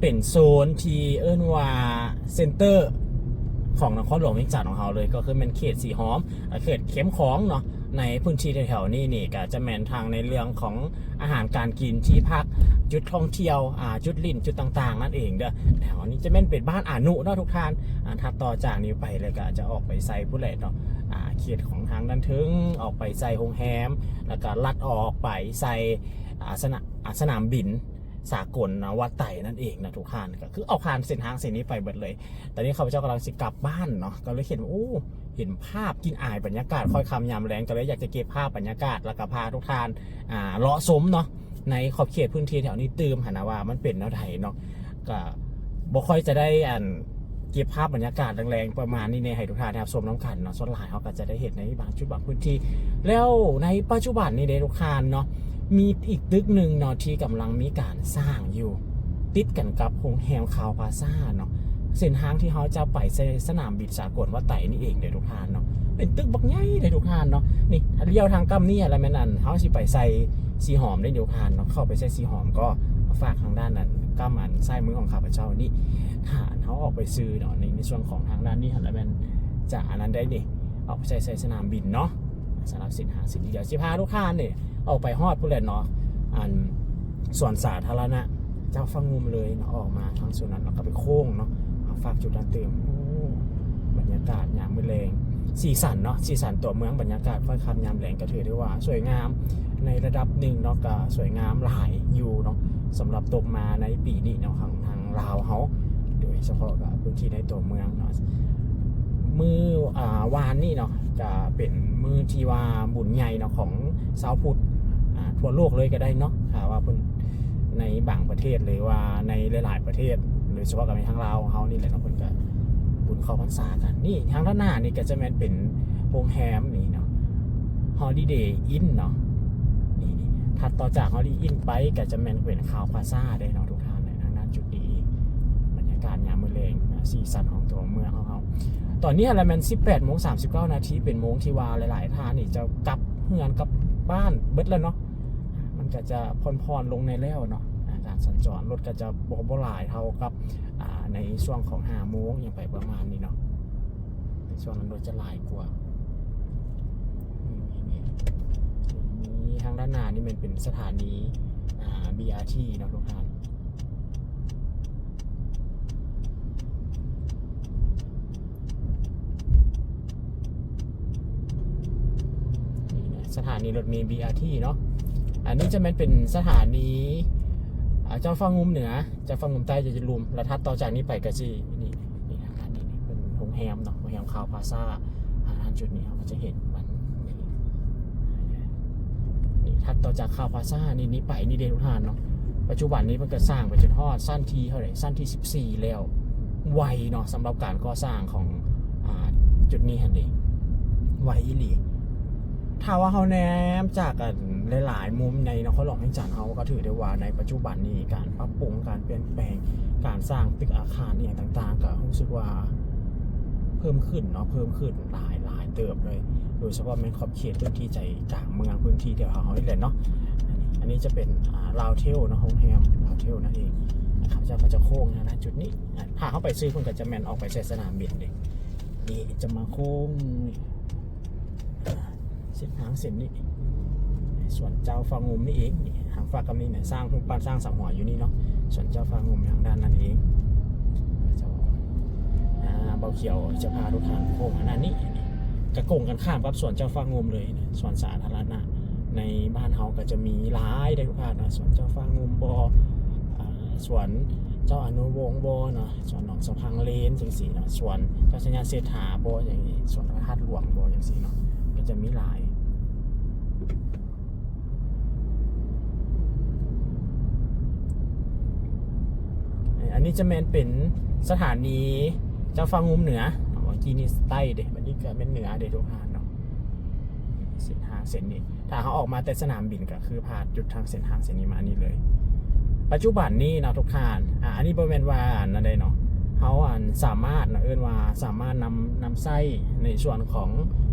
ເປັນໂຊນທີ່ເອີ້ນວ່າເຊັນເຕີຂອງນະຄອນຫຼວງວຽງຈັນຂອງເຮົາເລີຍ ກໍຄືແມ່ນເຂດສີຫອມ ເຂດເຂມຂອງເນາະ. ໃນພື້ນທີ່ແຖວໆນີ້ນີ້ ກໍຈະແມ່ນທັງໃນເລື່ອງຂອງອາຫານການກິນ ທີ່ພັກ ຈຸດທ່ອງທ່ຽວ ອາ ຈຸດຫຼິ້ນ ຈຸດຕ່າງໆນັ້ນເອງເດີ້. ແຖວນີ້ຈະແມ່ນເປັນບ້ານອານຸເນາະທຸກທ່ານ. ອາ ຖັດຕໍ່ຈາກນີ້ໄປ ແລ້ວກໍຈະອອກໄປໃສ່ພຸ້ນແຫຼະເນາະ ອາ ເຂດຂອງທາງດ້ານເທິງ ອອກໄປໃສ່ໂຮງແຮມ ແລ້ວກໍລັດອອກໄປໃສ່ ອາ ສະໜາ ອາ ສະໜາມບິນສາກົນນະ ວັດໄຕນັ້ນເອງນະທຸກທ່ານ. ກໍຄືອອກຜ່ານເສັ້ນທາງເສັ້ນນີ້ໄປເບິດເລີຍ. ຕອນນີ້ຂ້າພະເຈົ້າກຳລັງຊິກັບບ້ານເນາະ ກໍເລີຍເຫັນ ໂອ້ ເຫັນພາບກິ່ນອາຍບັນຍາກາດຄ່ອຍຄ່ຳຍາມແລງ ກໍເລີຍຢາກຈະເກັບພາບບັນຍາກາດ ແລ້ວກໍພາທຸກທ່ານ ອ່າ ເລາະຊົມເນາະ ໃນຂອບເຂດພື້ນທີ່ແຖວນີ້ຕື່ມຫັ້ນນະ ວ່າມັນເປັນແນວໃດເນາະ. ກໍບໍ່ຄ່ອຍຈະໄດ້ ອັນ ເກັບພາບບັນຍາກາດແລງໆປະມານນີ້ແດ່ ໃຫ້ທຸກທ່ານໄດ້ຮັບຊົມນຳກັນເນາະ. ສ່ວນຫຼາຍເຮົາກໍຈະໄດ້ເຫັນໃນບາງຈຸດບາງພື້ນທີ່. ແລ້ວໃນປັດຈຸບັນນີ້ເດ້ທຸກທ່ານເນາະ ມີອີກຕຶກໜຶ່ງເນາະ ທີ່ກຳລັງມີການສ້າງຢູ່ ຕິດກັນກັບໂຮງແຮມຄາວພາຊາເນາະ. ເສັ້ນທາງທີ່ເຮົາຈະໄປໃສ່ສະໜາມບິນສາກົນວັດໄຕນີ້ເອງເດ້ທຸກທ່ານເນາະ ເປັນຕຶກບັກໃຫຍ່ເດ້ທຸກທ່ານເນາະ. ນີ້ ລ້ຽວທາງກ້ຳນີ້ແຫຼະ ແມ່ນອັນເຮົາຊິໄປໃສ່ສີຫອມເດ້ທຸກທ່ານເນາະ. ເຂົ້າໄປໃສ່ສີຫອມກໍຝາກທາງດ້ານນັ້ນ ກ້ຳອັນຊ້າຍມືຂອງຂ້າພະເຈົ້ານີ້. ຖ້າອັນເຮົາອອກໄປຊື່ເນາະ ໃນ ໃນສ່ວນຂອງທາງດ້ານນີ້ຫັ້ນລະແມ່ນຈະອັນນັ້ນໄດ້ນີ້ ອອກໄປໃສ່ ໃສ່ສະໜາມບິນເນາະ. ສຳລັບເສັ້ນທາງເສັ້ນນີ້ ດຽວຊິພາທຸກທ່ານນີ້ອອກໄປຮອດພຸ້ນແຫຼະເນາະ ອັນ ສວນສາທາລະນະເຈົ້າຟ້າງຸ່ມເລີຍເນາະ. ອອກມາທາງໂຊນນັ້ນ ແລ້ວກໍໄປໂຄ້ງເນາະ ມາຝາກຈຸດນັ້ນຕື່ມ. ໂອ້ ບັນຍາກາດຍາມມື້ແລງ ສີສັນເນາະ ສີສັນຕົວເມືອງ ບັນຍາກາດຄ່ອຍຄ່ຳຍາມແລງ ກໍຖືໄດ້ວ່າສວຍງາມໃນລະດັບໜຶ່ງເນາະ ກໍສວຍງາມຫຼາຍຢູ່ເນາະ ສຳລັບຕົກມາໃນປີນີ້ເນາະ ຂອງທາງລາວເຮົາ ໂດຍສະເພາະກໍພື້ນທີ່ໃນຕົວເມືອງເນາະ. ມື້ ອ່າ ວານນີ້ເນາະ ກະເປັນມື້ທີ່ວ່າບຸນໃຫຍ່ເນາະ ຂອງຊາວພຸດ ອ່າ ທົ່ວໂລກເລີຍກໍໄດ້ເນາະ. ຖ້າວ່າເພິ່ນໃນບາງປະເທດ ຫຼືວ່າໃນຫຼາຍໆປະເທດ ໂດຍສະເພາະກໍແມ່ນທາງລາວເຮົານີ້ແຫຼະເນາະ ເພິ່ນກໍບຸນເຂົ້າພັນສາກັນ. ນີ້ທາງດ້ານໜ້ານີ້ກໍຈະແມ່ນເປັນໂຮງແຮມນີ້ເນາະ Holiday Inn ເນາະ. ນີ້ໆ ຖັດຕໍ່ຈາກ Holiday Inn ໄປກໍຈະແມ່ນເປັນ Crowne Plaza ເດ້ເນາະທຸກທ່ານ. ທາງດ້ານຈຸດນີ້ ບັນຍາກາດຍາມມື້ແລງ ສີສັນຂອງຕົວເມືອງຂອງເຮົາ. ຕອນນີ້ຫັ້ນລະແມ່ນສິບແປດໂມງສາມສິບເກົ້ານາທີ ເປັນໂມງທີ່ວ່າຫຼາຍໆທ່ານນີ້ຈະກັບເຮືອນກັບບ້ານເບິດແລ້ວເນາະ. ມັນກໍຈະຜ່ອນໆລົງແດ່ແລ້ວເນາະ ການສັນຈອນລົດກໍຈະບໍ່ ບໍ່ຫຼາຍເທົ່າກັບ ອ່າ ໃນຊ່ວງຂອງຫ້າໂມງຫຍັງໄປປະມານນີ້ເນາະ. ໃນຊ່ວງນັ້ນລົດຈະຫຼາຍກວ່າ. ນີ້ ທາງດ້ານໜ້ານີ້ແມ່ນເປັນສະຖານີ ອ່າ ບີອາທີ ເນາະທຸກທ່ານ. ສະຖານີລົດເມບີອາທີເນາະ. ອັນນີ້ຈະແມ່ນເປັນສະຖານີ ອ່າ ເຈົ້າຟ້າງຸ່ມເໜືອ ເຈົ້າຟ້າງຸ່ມໃຕ້ຈະຢູ່ລຸ່ມ ແລ້ວຖັດຕໍ່ຈາກນີ້ໄປກໍຊິ ນີ້ ນີ້ ນີ້ເປັນໂຮງແຮມເນາະ ໂຮງແຮມ Crowne Plaza. ອ່າ ຈຸດນີ້ເຮົາກໍຈະເຫັນມັນ ນີ້ ຖັດຕໍ່ຈາກ Crowne Plaza ນີ້ ນີ້ໄປນີ້ເດ້ທຸກທ່ານເນາະ. ປັດຈຸບັນນີ້ເພິ່ນກໍສ້າງໄປຈົນຮອດຊັ້ນທີເທົ່າໃດ ຊັ້ນທີສິບສີ່ແລ້ວ. ໄວເນາະ ສຳລັບການກໍ່ສ້າງຂອງ ອ່າ ຈຸດນີ້ຫັ້ນເດ້ ໄວອີ່ຫຼີ. ຖ້າວ່າເຮົາແນມຈາກ ອັນ ຫຼາຍໆມຸມໃນນະຄອນຫຼວງວຽງຈັນເຮົາ ກໍຖືໄດ້ວ່າໃນປັດຈຸບັນນີ້ ການປັບປຸງ ການປ່ຽນແປງ ການສ້າງຕຶກອາຄານອີ່ຫຍັງຕ່າງໆ ກໍຮູ້ສຶກວ່າເພີ່ມຂຶ້ນເນາະ ເພີ່ມຂຶ້ນຫຼາຍໆເຕີບເລີຍ. ໂດຍສະເພາະແມ່ນຂອບເຂດພື້ນທີ່ໃຈກາງເມືອງ ພື້ນທີ່ແຖວເຮົານີ້ແຫຼະເນາະ. ອັນນີ້ຈະເປັນ ອ່າ ລາວເທວເນາະ ໂຮງແຮມລາວເທວນັ້ນເອງ. ເຂົາເຈົ້າກໍຈະໂຄ້ງທາງດ້ານຈຸດນີ້ ຖ້າເຮົາໄປຊື່ເພິ່ນກໍຈະແມ່ນອອກໄປໃສ່ສະໜາມບິນເດ້. ນີ້ຈະມາໂຄ້ງນີ້ ອ່າ ເສັ້ນທາງເສັ້ນນີ້ ສວນເຈົ້າຟ້າງຸ່ມນີ້ເອງ. ນີ້ທາງຟາກກັບນີ້ນະ ສ້າງຮູບປັ້ນຊ້າງສາງຫົວຢູ່ນີ້ເນາະ ສວນເຈົ້າຟ້າງຸ່ມທາງດ້ານນັ້ນເອງ. ເຈົ້າ ອ່າ ບ່າວຂຽວຈະພາທຸກທ່ານໂຄ້ງມາດ້ານນີ້ ນີ້ກະກົງກັນຂ້າມກັບສວນເຈົ້າຟ້າງຸ່ມເລີຍນະ. ສວນສາທາລະນະໃນບ້ານເຮົາກໍຈະມີຫຼາຍເດ້ທຸກທ່ານເນາະ ສວນເຈົ້າຟ້າງຸ່ມບໍ ອ່າ ສວນເຈົ້າອະນຸວົງບໍເນາະ ສວນໜອງສະພັງເລນຈັ່ງຊີ້ເນາະ ສວນເຈົ້າໄຊຍະເສດຖາບໍ ຢ່າງນີ້ ສວນພະທາດຫຼວງບໍ ຈັ່ງຊີ້ເນາະ ກໍຈະມີຫຼາຍ. ອັນນີ້ຈະແມ່ນເປັນສະຖານີເຈົ້າຟ້າງຸ່ມເໜືອ ເມື່ອກີ້ນີ້ໃຕ້ເດ້ ບັດນີ້ກໍແມ່ນເໜືອເດ້ທຸກທ່ານເນາະ. ເສັ້ນທາງເສັ້ນນີ້ ຖ້າເຮົາອອກມາແຕ່ສະໜາມບິນ ກໍຄືຜ່ານຈຸດທາງເສັ້ນທາງເສັ້ນນີ້ມານີ້ເລີຍ. ປັດຈຸບັນນີ້ເນາະທຸກທ່ານ ອາ ອັນນີ້ບໍ່ແມ່ນວ່າອັນນັ້ນໃດເນາະ ເຮົາອັນສາມາດເນາະ ເອີ້ນວ່າສາມາດນຳ ນຳໃຊ້ໃນສ່ວນຂອງ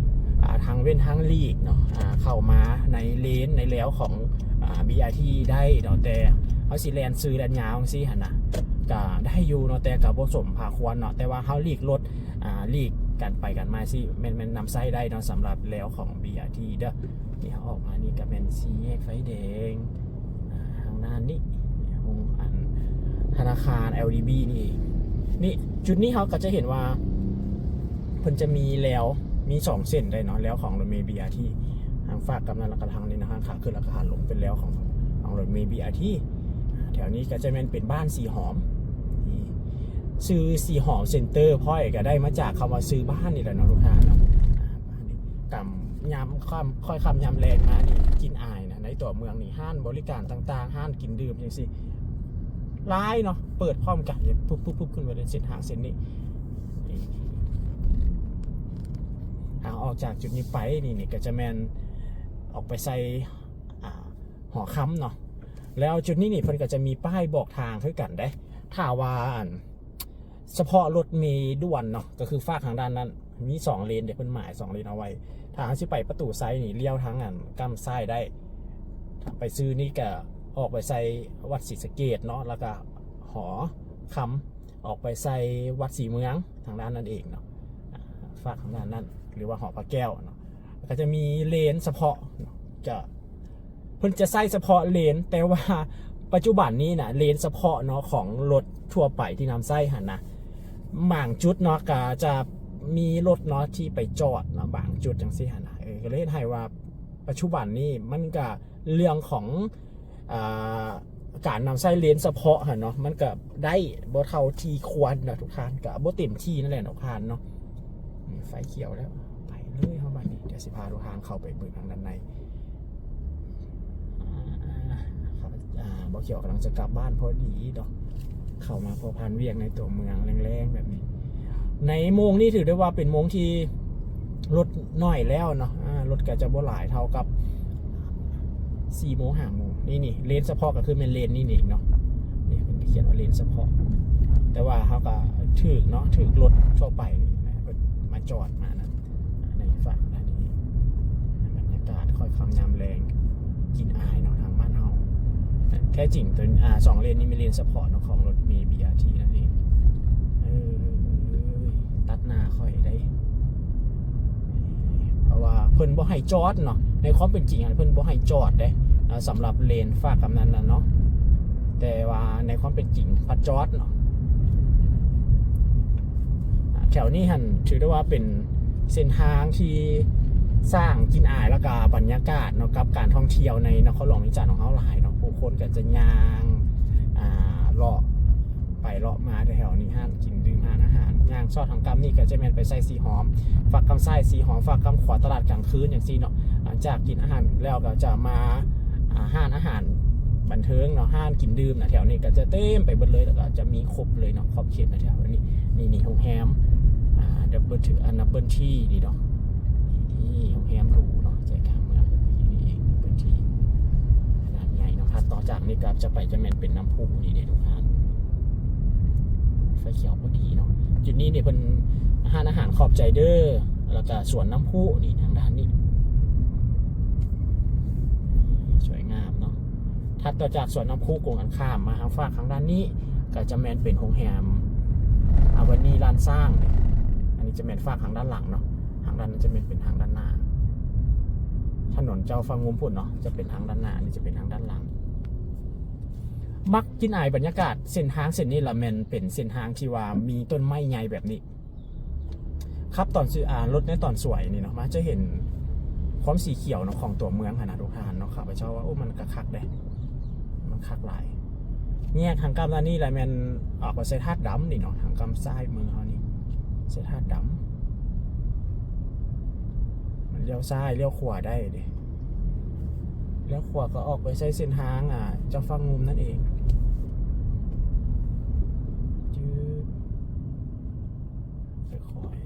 ອາ ທາງເວັ້ນທາງຫຼີກເນາະ ອາ ເຂົ້າມາໃນເລນໃນແລວຂອງ ອາ ບີອາທີ ໄດ້ເນາະ. ແຕ່ເຮົາຊິແລ່ນຊື່ແລ່ນຍາວຈັ່ງຊີ້ຫັ້ນນະ ກະ ຢູ່ເນາະ ແຕ່ກໍບໍ່ສົມພາຄວນເນາະ ແຕ່ວ່າເຮົາຫຼີກລົດ ອ່າ ຫຼີກການໄປການມາຊິ ແມ່ນ ແມ່ນນຳໃຊ້ໄດ້ເນາະ ສຳລັບແລວຂອງ ບີອາທີ ເດີ. ນີ້ເຮົາອອກມານີ້ກໍແມ່ນສີ່ແຍກໄຟແດງ ອ່າ ທາງດ້ານນີ້ ໂຮງ ອັນ ທະນາຄານ ແອລດີບີ ນີ້ເອງ. ນີ້ ຈຸດນີ້ເຮົາກໍຈະເຫັນວ່າ ເພິ່ນຈະມີແລວ ມີສອງເສັ້ນໄດ້ເນາະ ແລວຂອງລົດເມ ບີອາທີ ທາງຟາກກັບນັ້ນ ແລ້ວກໍທາງນີ້ນະ ທາງຂາຂຶ້ນ ແລ້ວກໍຂາລົງ ເປັນແລວຂອງ ຂອງລົດເມ ບີອາທີ. ແຖວນີ້ກໍຈະແມ່ນເປັນບ້ານສີຫອມ. ຊື່ສີຫອມເຊັນເຕີພອຍ ກໍໄດ້ມາຈາກຄຳວ່າຊື່ບ້ານນີ້ແຫຼະເນາະ ທຸກທ່ານເນາະ. ອ່າ ບ້ານນີ້ ຄ່ຳຍາມ ຄ່ຳ ຄ່ອຍຄ່ຳຍາມແລງມານີ້ ກິ່ນອາຍນະ ໃນຕົວເມືອງນີ້ ຮ້ານບໍລິການຕ່າງໆ ຮ້ານກິນດື່ມຈັ່ງຊີ້ ຫຼາຍເນາະ ເປີດພ້ອມກັນ ປຸບໆໆ ຂຶ້ນໄປເລີຍ ເສັ້ນທາງເສັ້ນນີ້. ອ່າ ອອກຈາກຈຸດນີ້ໄປນີ້ ນີ້ກໍຈະແມ່ນອອກໄປໃສ່ ອ່າ ຫໍຄຳເນາະ. ແລ້ວຈຸດນີ້ນີ້ ເພິ່ນກໍຈະມີປ້າຍບອກທາງຄືກັນເດ້. ຖ້າວ່າ ອັນ ສະເພາະລົດເມດ່ວນເນາະ ກໍຄືຟາກທາງດ້ານນັ້ນ ມີສອງເລນເດ້ ເພິ່ນໝາຍສອງເລນເອົາໄວ້. ຖ້າເຮົາຊິໄປປະຕູໄຊນີ້ ລ້ຽວທາງ ອັນ ກ້ຳຊ້າຍໄດ້ ໄປຊື່ນີ້ກໍອອກໄປໃສ່ວັດສີສະເກດເນາະ ແລ້ວກໍຫໍຄຳ ອອກໄປໃສ່ວັດສີເມືອງທາງດ້ານນັ້ນເອງເນາະ ອ່າ ຟາກທາງດ້ານນັ້ນ ຫຼືວ່າຫໍພະແກ້ວເນາະ. ກໍຈະມີເລນສະເພາະເນາະ ຈະ ເພິ່ນຈະໃຊ້ສະເພາະເລນ ແຕ່ວ່າປັດຈຸບັນນີ້ນະ ເລນສະເພາະເນາະ ຂອງລົດທົ່ວໄປທີ່ນຳໃຊ້ຫັ້ນນະ ບາງຈຸດເນາະ ກໍຈະມີລົດເນາະ ທີ່ໄປຈອດເນາະ ບາງຈຸດຈັ່ງຊີ້ຫັ້ນນະ. ເອີ ກໍເລີຍເຮັດໃຫ້ວ່າປັດຈຸບັນນີ້ມັນກໍ ເລື່ອງຂອງ ອ່າ ການນຳໃຊ້ເລນສະເພາະຫັ້ນເນາະ ມັນກະໄດ້ບໍ່ເທົ່າທີ່ຄວນນະທຸກທ່ານ ກະບໍ່ເຕັມທີ່ນັ້ນແຫຼະເນາະທ່ານເນາະ. ນີ້ໄຟຂຽວແລ້ວ ໄປເລີຍເຮົາບັດນີ້. ດຽວຊິພາທຸກທ່ານເຂົ້າໄປເບິ່ງທາງດ້ານໃນ. ອ່າ ອ່າ ບ່າວຂຽວກຳລັງຈະກັບບ້ານພໍດີເນາະ. ເຂົ້າມາພົວພັນວຽກໃນຕົວເມືອງແລງໆແບບນີ້ ໃນໂມງນີ້ຖືໄດ້ວ່າເປັນໂມງທີ່ລົດໜ້ອຍແລ້ວເນາະ ອ່າ ລົດກໍຈະບໍ່ຫຼາຍເທົ່າກັບສີ່ໂມງຫ້າໂມງ. ນີ້ ນີ້ເລນສະເພາະກໍຄືແມ່ນເລນນີ້ເອງເນາະ ນີ້ເພິ່ນຂຽນວ່າເລນສະເພາະ ແຕ່ວ່າເຮົາກໍຖືກເນາະ ຖືກລົດທົ່ວໄປເພິ່ນມາຈອດມານະ. ໃນຝັ່ງນັ້ນເອງ ບັນຍາກາດຄ່ອຍຄ່ຳຍາມແລງ ກິ່ນອາຍເນາະ ທາງບ້ານເຮົາ. ແທ້ຈິງຕົວ ອ່າ ສອງເລນນີ້ແມ່ນເລນສະເພາະເນາະ ຂອງລົດເມ ບີອາທີ ນັ້ນເອງ. ເອີ ຕັດໜ້າຂ້ອຍໄດ໋ ເພາະວ່າເພິ່ນບໍ່ໃຫ້ຈອດເນາະ ໃນຄວາມເປັນຈິງຫັ້ນເພິ່ນບໍ່ໃຫ້ຈອດເດ້ ສຳລັບເລນຟາກກັບນັ້ນນະເນາະ ແຕ່ວ່າໃນຄວາມເປັນຈິງພັດຈອດເນາະ. ອ່າ ແຖວນີ້ຫັ້ນຖືໄດ້ວ່າເປັນເສັ້ນທາງທີ່ສ້າງກິ່ນອາຍ ແລ້ວກະບັນຍາກາດເນາະ ກັບການທ່ອງທ່ຽວໃນນະຄອນຫຼວງວຽງຈັນຂອງເຮົາຫຼາຍເນາະ. ຜູ້ຄົນກໍຈະຍ່າງ ອ່າ ເລາະໄປເລາະມາແຖວນີ້ ຮ້ານກິນດື່ມ ຮ້ານອາຫານ ຍ່າງຊອດທາງກ້ຳນີ້ກໍຈະແມ່ນໄປໃສ່ສີຫອມ ຟາກກ້ຳຊ້າຍສີຫອມ ຟາກກ້ຳຂວາຕະຫຼາດກາງຄືນຈັ່ງຊີ້ເນາະ. ຫຼັງຈາກກິນອາຫານແລ້ວກໍຈະມາ ອ່າ ຮ້ານອາຫານບັນເທີງເນາະ ຮ້ານກິນດື່ມນະ ແຖວນີ້ກໍຈະເຕັມໄປເບິດເລີຍ ແລ້ວກໍຈະມີຄົບເລີຍເນາະ ຂອບເຂດນະແຖວນີ້. ນີ້ ນີ້ໂຮງແຮມ ອ່າ ດັບເບິນທີ ອັນ ດັບເບິນທີ ນີ້ເນາະ ນີ້ໂຮງແຮມຫຼູເນາະ ໃຈກາງເມືອງ ນີ້ເອງ ດັບເບິນທີ ຂະໜາດໃຫຍ່ເນາະ. ຖັດຕໍ່ຈາກນີ້ກໍຈະໄປຈະແມ່ນເປັນນ້ຳພຸນີ້ເດ້ທຸກທ່ານ ໄຟຂຽວພໍດີເນາະ. ຈຸດນີ້ນີ້ເພິ່ນ ຮ້ານອາຫານຂອບໃຈເດີ ແລ້ວກໍສວນນ້ຳພຸນີ້ ທາງດ້ານນີ້ ສວຍງາມເນາະ. ຖັດຕໍ່ຈາກສວນນ້ຳພຸກົງກັນຂ້າມມາທາງຟາກທາງດ້ານນີ້ ກໍຈະແມ່ນເປັນໂຮງແຮມອາວານີລ້ານຊ້າງ. ອັນນີ້ຈະແມ່ນຟາກທາງດ້ານຫຼັງເນາະ ທາງດ້ານນັ້ນຈະແມ່ນເປັນທາງດ້ານໜ້າ ຖະໜົນເຈົ້າຟ້າງຸ່ມພຸ້ນເນາະ ຈະເປັນທາງດ້ານໜ້າ ອັນນີ້ຈະເປັນທາງດ້ານຫຼັງ. ມັກກິ່ນອາຍບັນຍາກາດເສັ້ນທາງເສັ້ນນີ້ລະ ແມ່ນເປັນເສັ້ນທາງທີ່ວ່າມີຕົ້ນໄມ້ໃຫຍ່ແບບນີ້. ຂັບຕອນສ- ອ່າ ລົດໃນຕອນສວຍນີ້ເນາະ ມັນຈະເຫັນຄວາມສີຂຽວເນາະ ຂອງຕົວເມືອງຫັ້ນນະທຸກທ່ານເນາະ. ຂ້າພະເຈົ້າວ່າ ໂອ້ ມັນກະຄັກເດ້ ມັນຄັກຫຼາຍ. ແຍກທາງກ້ຳດ້ານນີ້ລະແມ່ນອອກໄປໃສ່ທາດດຳນີ້ເນາະ ທາງກ້ຳຊ້າຍມືເຮົານີ້ ໃສ່ທາດດຳ. ມັນລ້ຽວຊ້າຍລ້ຽວຂວາໄດ້ເດ້ ລ້ຽວຂວາກໍອອກໄປໃສ່ເສັ້ນທາງ ອ່າ ເຈົ້າຟ້າງຸ່ມນັ້ນເອງ. ຈຶບ ຄ່ອຍໆ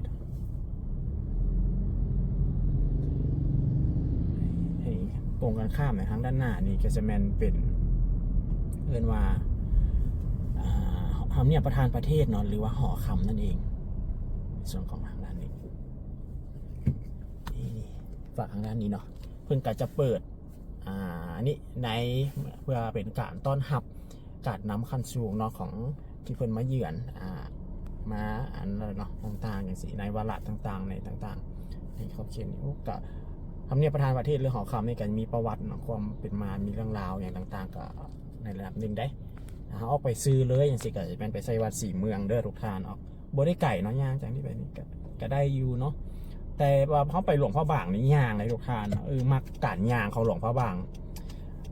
ໃຫ້ກົງກັນຂ້າມໃນທາງດ້ານໜ້ານີ້ ກໍຈະແມ່ນເປັນ ເອີ້ນວ່າ ອ່າ ທຳນຽບປະທານປະເທດເນາະ ຫຼືວ່າຫໍຄຳນັ້ນເອງ. ໃນສ່ວນຂອງທາງດ້ານນີ້ ນີ້ ຝາກທາງດ້ານນີ້ເນາະ ເພິ່ນກໍຈະເປີດ ອ່າ ນີ້ໃນ ເພື່ອເປັນການຕ້ອນຮັບກາດນຳຂັ້ນສູງເນາະ ຂອງ ທີ່ເພິ່ນມາເຢືອນ ອ່າ ມາອັນນັ້ນເນາະ ຕ່າງໆ ຈັ່ງຊີ້ ໃນວາລະຕ່າງໆ ໃນຕ່າງໆ ໃນຂອບເຂດນີ້ ໂອ້ ກະທຳນຽບປະທານປະເທດ ຫຼື ຫໍຄຳນີ້ ກະມີປະຫວັດເນາະ ຄວາມເປັນມາ ມີເລື່ອງລາວຫຍັງຕ່າງໆ ກະໃນລະດັບໜຶ່ງເດ້. ຖ້າເຮົາອອກໄປຊື່ເລີຍຈັ່ງຊີ້ ກະຈະແມ່ນໄປໄຊຍະວັດ ສີເມືອງເດີທຸກທ່ານເນາະ. ບໍ່ໄດ້ໄກເນາະ ຍ່າງຈາກນີ້ໄປນີ້ກະ ກະໄດ້ຢູ່ເນາະ ແຕ່ວ່າເຮົາໄປຫຼວງພະບາງນີ້ຍ່າງເລີຍທຸກທ່ານ. ເອີ ມັກການຍ່າງເຂົ້າຫຼວງພະບາງ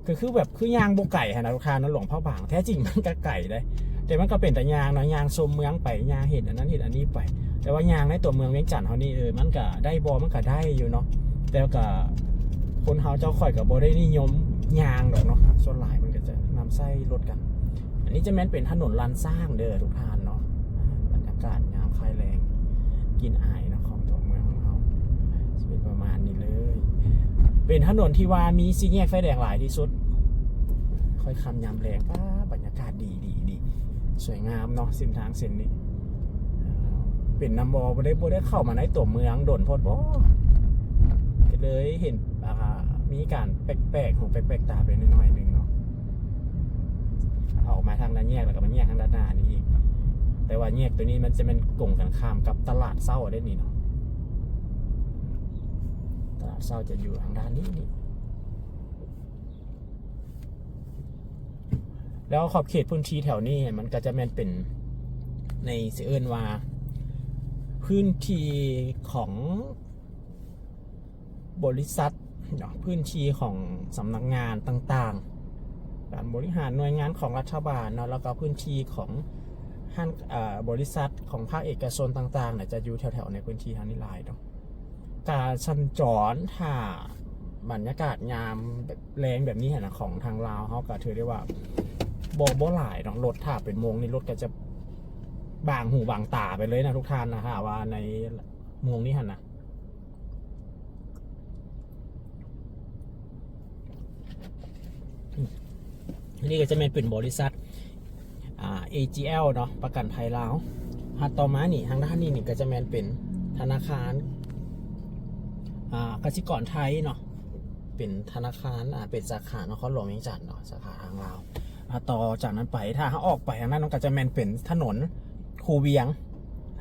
ກໍຄືແບບ ຄືຍ່າງບໍ່ໄກຫັ້ນນະທຸກທ່ານເນາະ. ຫຼວງພະບາງແທ້ຈິງມັນກະໄກເດ້ ແຕ່ມັນກະເປັນຕາຍ່າງເນາະ ຍ່າງຊົມເມືອງໄປ ຍ່າງເຫັນອັນນັ້ນເຫັນອັນນີ້ໄປ. ແຕ່ວ່າຍ່າງໃນຕົວເມືອງວຽງຈັນເຮົານີ້ ເອີ ມັນກະໄດ້ບໍ່ ມັນກະໄດ້ຢູ່ເນາະ ແຕ່ກະ ຄົນເຮົາເຈົ້າຂ້ອຍກໍບໍ່ໄດ້ນິຍົມຍ່າງດອກເນາະ ສ່ວນຫຼາຍເພິ່ນກໍຈະນຳໃຊ້ລົດກັນ. ອັນນີ້ຈະແມ່ນເປັນຖະໜົນລ້ານຊ້າງເດີທຸກທ່ານເນາະ. ບັນຍາກາດຍາມຄ້າຍແລງ ກິ່ນອາຍເນາະ ຂອງຕົວເມືອງຂອງເຮົາ ຈະເປັນປະມານນີ້ເລີຍ. ເປັນຖະໜົນທີ່ວ່າມີສີ່ແຍກໄຟແດງຫຼາຍທີ່ສຸດ. ຄ່ອຍຄ່ຳຍາມແລງ ປ້າ ບັນຍາກາດດີ ດີ ດີ ສວຍງາມເນາະ ເສັ້ນທາງເສັ້ນນີ້. ເປັນນຳບໍ່ ບໍ່ໄດ້ ບໍ່ໄດ້ເຂົ້າມາໃນຕົວເມືອງດົນໂພດບໍ ກໍເລີຍເຫັນ ອ່າ ມີການແປກໆ ຫູແປກໆຕາໄປໜ້ອຍໆໜຶ່ງເນາະ. ອອກມາທາງດ້ານແຍກ ແລ້ວກໍມາແຍກທາງດ້ານໜ້ານີ້ອີກ ແຕ່ວ່າແຍກຕົວນີ້ມັນຈະແມ່ນກົງກັນຂ້າມກັບຕະຫຼາດເຊົ້າເດ້ນີ້ເນາະ. ຕະຫຼາດເຊົ້າຈະຢູ່ທາງດ້ານນີ້ນີ້. ແລ້ວຂອບເຂດພື້ນທີ່ແຖວນີ້ມັນກໍຈະແມ່ນເປັນ ໃນ ຊິເອີ້ນວ່າພື້ນທີ່ຂອງບໍລິສັດເນາະ ພື້ນທີ່ຂອງສຳນັກງານຕ່າງໆ ການບໍລິຫານໜ່ວຍງານຂອງລັດຖະບານເນາະ ແລ້ວກໍພື້ນທີ່ຂອງຮ້ານ ເອີ ບໍລິສັດຂອງພາກເອກະຊົນຕ່າງໆນະ ຈະຢູ່ແຖວໆໃນພື້ນທີ່ທາງນີ້ຫຼາຍເນາະ. ການສັນຈອນ ຖ້າບັນຍາກາດຍາມແລງແບບນີ້ຫັ້ນນະ ຂອງທາງລາວເຮົາກໍຖືໄດ້ວ່າບໍ່ ບໍ່ຫຼາຍເນາະ. ລົດຖ້າເປັນໂມງນີ້ ລົດກໍຈະບາງຫູບາງຕາໄປເລີຍນະທຸກທ່ານນະ ຖ້າວ່າໃນໂມງນີ້ຫັ້ນນະ. ນີ້ກໍຈະແມ່ນເປັນບໍລິສັດ ອ່າ ເອຈີແອລເນາະ ປະກັນໄພລາວ. ຖັດຕໍ່ມານີ້ ທາງດ້ານນີ້ນີ້ກໍຈະແມ່ນເປັນທະນາຄານ ອ່າ ກະສິກອນໄທເນາະ ເປັນທະນາຄານ ອ່າ ເປັນສາຂານະຄອນຫຼວງວຽງຈັນເນາະ ສາຂາທາງລາວ. ອ່າ ຕໍ່ຈາກນັ້ນໄປ ຖ້າເຮົາອອກໄປທາງນັ້ນ ມັນກໍຈະແມ່ນເປັນຖະໜົນຄູວຽງ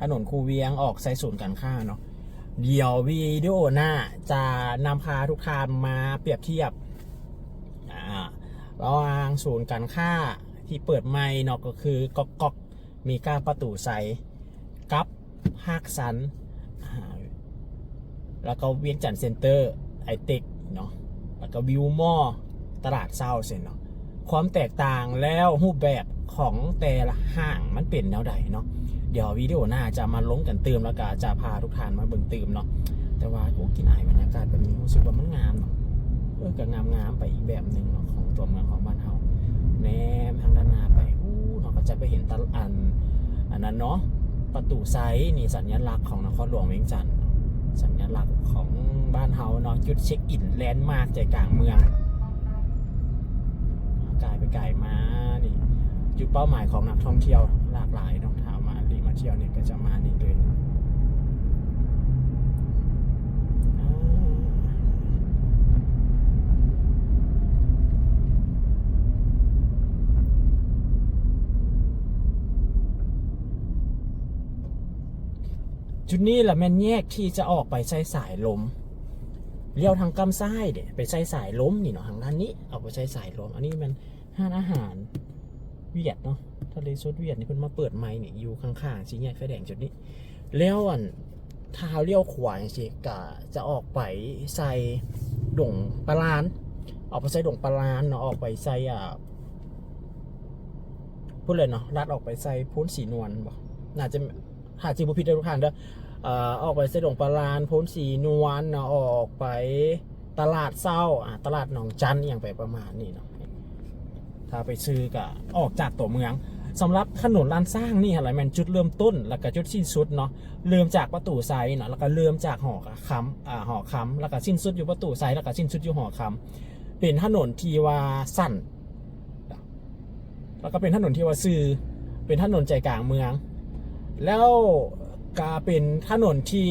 ຖະໜົນຄູວຽງອອກໃສ່ສູນການຄ້າເນາະ. ດຽວວິດີໂອໜ້າຈະນຳພາທຸກທ່ານມາປຽບທຽບ ອ່າ ລະຫວ່າງສູນການຄ້າທີ່ເປີດໃໝ່ເນາະ ກໍຄືກອກກອກ ເມກາປະຕູໄຊ ກັບຮາກຊັນ ອ່າ ແລ້ວກໍວຽງຈັນເຊັນເຕີ ໄອເຕັກເນາະ ແລ້ວກໍວິວມໍ ຕະຫຼາດເຊົ້າເຊັ່ນເນາະ. ຄວາມແຕກຕ່າງແລ້ວຮູບແບບຂອງແຕ່ລະຫ້າງມັນເປັນແນວໃດເນາະ ດຽວວິດີໂອໜ້າຈະມາລົງກັນຕື່ມ ແລ້ວກໍຈະພາທຸກທ່ານມາເບິ່ງຕື່ມເນາະ. ແຕ່ວ່າ ໂອ້ ກິ່ນອາຍບັນຍາກາດແບບນີ້ ຮູ້ສຶກວ່າມັນງາມເນາະ. ເອີ ກໍງາມໆໄປອີກແບບໜຶ່ງເນາະ ຂອງຕົວເມືອງຂອງບ້ານເຮົາ. ແນມທາງດ້ານໜ້າໄປ ໂອ້ ເຮົາກໍຈະໄປເຫັນຕະ ອັນ ອັນນັ້ນເນາະ ປະຕູໄຊ ນີ້ສັນຍະລັກຂອງນະຄອນຫຼວງວຽງຈັນ ສັນຍະລັກຂອງບ້ານເຮົາເນາະ ຈຸດເຊັກອິນແລນມາກໃຈກາງເມືອງ. ກາຍໄປກາຍມານີ້ ຈຸດເປົ້າໝາຍຂອງນັກທ່ອງທ່ຽວຫຼາກຫຼາຍເນາະ ຖ້າມາລີມາທ່ຽວນີ້ກໍຈະມານີ້ເລີຍ. ຈຸດນີ້ລະແມ່ນແຍກທີ່ຈະອອກໄປໃສ່ສາຍລົມ ລ້ຽວທາງກ້ຳຊ້າຍເດ້ ໄປໃສ່ສາຍລົມນີ້ເນາະ ທາງດ້ານນີ້ ອອກໄປໃສ່ສາຍລົມ. ອັນນີ້ແມ່ນຮ້ານອາຫານຫວຽດເນາະ ທະເລສົດຫວຽດນີ້ ເພິ່ນມາເປີດໃໝ່ນີ້ ຢູ່ຂ້າງໆສີ່ແຍກໄຟແດງຈຸດນີ້. ແລ້ວ ອັນ ຖ້າເຮົາລ້ຽວຂວາຈັ່ງຊີ້ ກະຈະອອກໄປໃສ່ດົງປາລານ ອອກໄປໃສ່ດົງປາລານເນາະ ອອກໄປໃສ່ ອ່າ ພຸ້ນເລີຍເນາະ ລັດອອກໄປໃສ່ໂພນສີນວນບໍ ໜ້າຈະ ຖ້າຈຳບໍ່ຜິດເດີທຸກທ່ານເດີ ເອີ ອອກໄປໃສ່ດົງປາລານ ໂພນສີນວນເນາະ ອອກໄປຕະຫຼາດເຊົ້າ ອ່າ ຕະຫຼາດໜອງຈັນ ອີ່ຫຍັງໄປປະມານນີ້ເນາະ. ຖ້າໄປຊື່ກະອອກຈາກຕົວເມືອງ. ສຳລັບຖະໜົນລ້ານຊ້າງນີ້ຫັ້ນລະແມ່ນຈຸດເລີ່ມຕົ້ນ ແລ້ວກະຈຸດສິ້ນສຸດເນາະ ເລີ່ມຈາກປະຕູໄຊເນາະ ແລ້ວກະເລີ່ມຈາກຫໍຄຳ ອ່າ ຫໍຄຳ ແລ້ວກະສິ້ນສຸດຢູ່ປະຕູໄຊ ແລ້ວກະສິ້ນສຸດຢູ່ຫໍຄຳ. ເປັນຖະໜົນທີ່ວ່າສັ້ນ ແລ້ວກໍເປັນຖະໜົນທີ່ວ່າຊື່ ເປັນຖະໜົນໃຈກາງເມືອງ ແລ້ວກໍເປັນຖະໜົນທີ່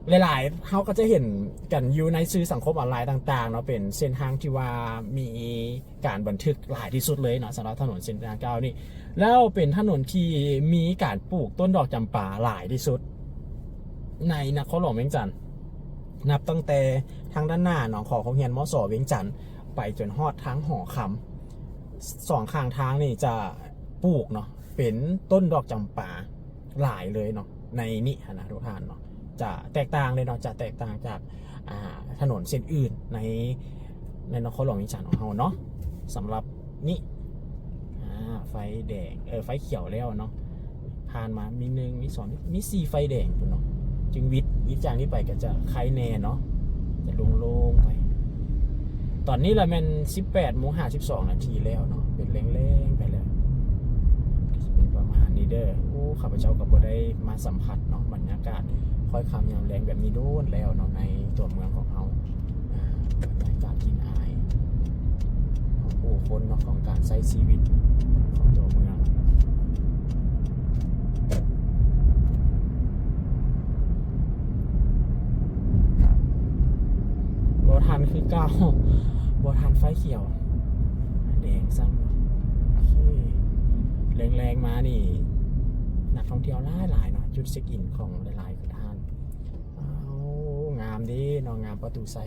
ຫຼາຍໆ ເຮົາກໍຈະເຫັນກັນຢູ່ໃນສື່ສັງຄົມອອນລາຍຕ່າງໆເນາະ ເປັນເສັ້ນທາງທີ່ວ່າມີການບັນທຶກຫຼາຍທີ່ສຸດເລີຍເນາະ ສຳລັບຖະໜົນເສັ້ນທາງເກົ່ານີ້ ແລ້ວເປັນຖະໜົນທີ່ມີການປູກຕົ້ນດອກຈຳປາຫຼາຍທີ່ສຸດໃນນະຄອນຫຼວງວຽງຈັນ ນັບຕັ້ງແຕ່ທາງດ້ານໜ້າເນາະ ຂອງໂຮງຮຽນ ມສ ວຽງຈັນ ໄປຈົນຮອດທາງຫໍຄຳ ສອງຂ້າງທາງນີ້ຈະປູກເນາະ ເປັນຕົ້ນດອກຈຳປາຫຼາຍເລີຍເນາະ ໃນນີ້ຫັ້ນນະທຸກທ່ານເນາະ ຈະແຕກຕ່າງເລີຍເນາະ ຈະແຕກຕ່າງຈາກ ອ່າ ຖະໜົນເສັ້ນອື່ນໃນ ໃນນະຄອນຫຼວງວຽງຈັນຂອງເຮົາເນາະ ສຳລັບນີ້ ອ່າ ໄຟແດງ ເອີ ໄຟຂຽວແລ້ວເນາະ ຜ່ານມາມີໜຶ່ງ ມີສອງ ມີສີ່ໄຟແດງພຸ້ນເນາະ ຈຶ່ງຫວິດ ຫວິດຈາກນີ້ໄປກໍຈະໄຄແດ່ເນາະ ຈະໂລ່ງໆໄປ. ຕອນນີ້ລະແມ່ນສິບແປດໂມງຫ້າສິບສອງນາທີແລ້ວເນາະ ເປັນແລງໆໄປແລ້ວ ກໍຊິເປັນປະມານນີ້ເດີ. ໂອ້ ຂ້າພະເຈົ້າກໍບໍ່ໄດ້ມາສຳຜັດເນາະ ບັນຍາກາດຄ້ອຍຄ່ຳຍາມແລງແບບນີ້ໂດນແລ້ວເນາະ ໃນຕົວເມືອງຂອງເຮົາ ອ່າ ບັນຍາກາດກິ່ນອາຍຂອງຜູ້ຄົນເນາະ ຂອງການໃຊ້ຊີວິດຂອງຕົວເມືອງ. ບໍ່ທັນຄືເກົ່າ ບໍ່ທັນໄຟຂຽວ ແດງຊ້ຳ. ໂອເຄ ແລງໆມານີ້ ນັກທ່ອງທ່ຽວຫຼາຍໆເນາະ ຈຸດເຊັກອິນຂອງຫຼາຍໆທ່ານ. ອ້າວ ງາມເດ້ເນາະ ງາມປະຕູໄຊ